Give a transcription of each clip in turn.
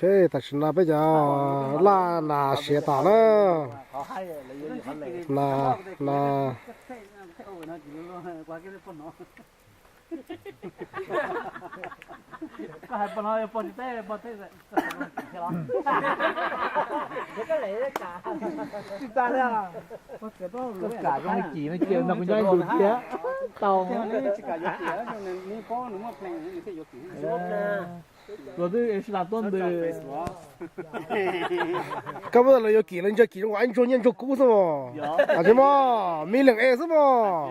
Ces tam sim no peb cov laj nas siav tas na. Na, na. Koj kam zoo li kim no cia no kuv nyob ib ntus thiab tau. Luag twb sib tas tuaj ntws. Koj muab luag yuav kim los ntsia kim zoo ib ntsuag nyiaj ntsuag kub xwb mos. Tsis mos, million e xwb mos.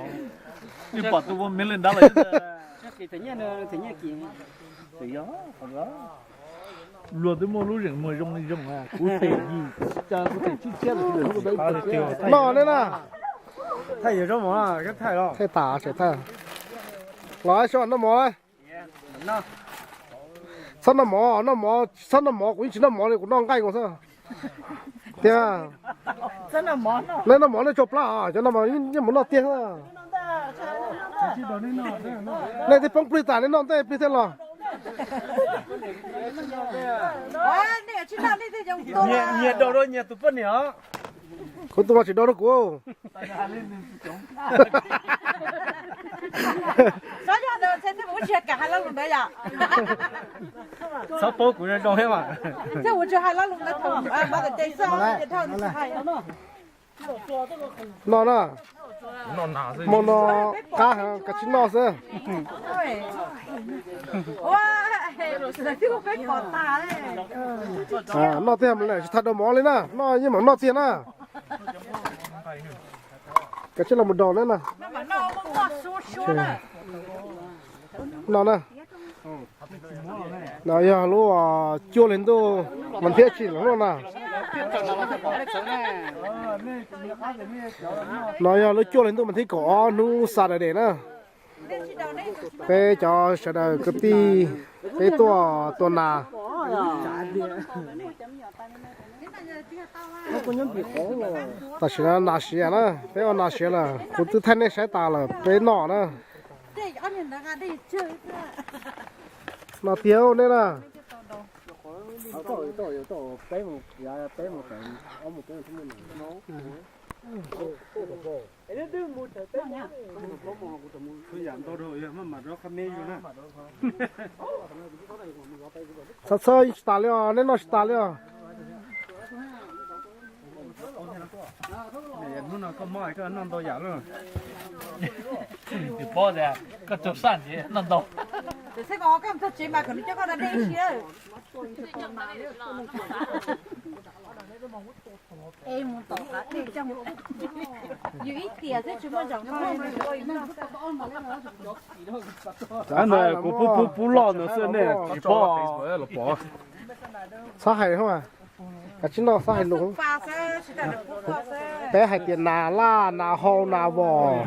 Luag twb muaj lub zeem muag zoo li zoo, kuv them yim, kuv them tsib txhiab. Noj ne na. Thaij tas tseem thaij. Los so noj mov. Txhob noj mov, noj mov, txhob noj mov, kuv yeej tsis noj mov li, kuv noj nqaij nkaus xwb. Tiag. Nej noj mov nej tso plab os, cov no mas yeej mus noj tiag. Nej twb poob plig tas nej noj ntej plig thiab los. Nyias daus rau nyias tus poj niam os. Kuv tus mas tsis daus rau kuv. Txhob paub kuv zoo zoo thiab mas. No na. Hmo no qab heev, kav tsij noj xwb. Noj tiag mas tsis tas daus mov li na, noj yeej mam noj tiag na. Kav tsij los mus daus na. No na. No yog lub cuaj hli ntuj mas thiab tsis los no na. No yog lub cuaj hli ntuj mas thiab kaum ob hnub Saturday na. Peb cov sawv daws kwv tij, peb tuaj tua nas. Tam sim no nas siav na, peb ua nas siav lawm, kuv twb thaij nej saib tas lawm, peb noj na. No tiag nej na. Txhob txhob tsis tas li os, nej noj tsis tas li os. Hnub no koj mob koj noj ntau yam lawm. Koj tsaug saj ntxiv noj ntau. Kuv pub pub loj ntawd xwb nej tsis paub. Txhob hais, kav tsij noj, txhob hais lus. Peb hais tias nas laj, nas hau, nas vos.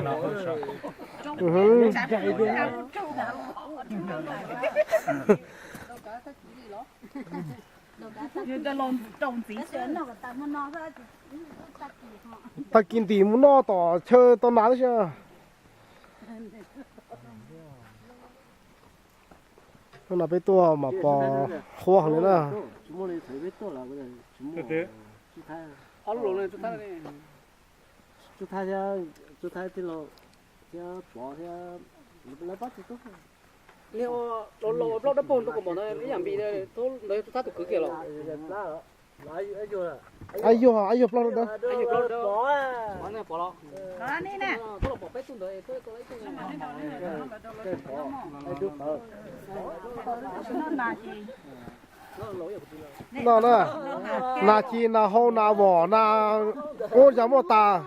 Tag kis ntim mus noj tom chaw tau nas tib si. Hnub no peb tuaj mas pos huab heev li na. Tus thab thiab, tus thab thiab, lawv pab tsis tub. Ua plaub dawb paug rau kuv mom no ib yam npis ntawd yog tus thab tus kwv kiag los. Ab yuag, ab yuag plaub dawb. No na, nas ci nas hau nas vos nas ub yas muaj tas.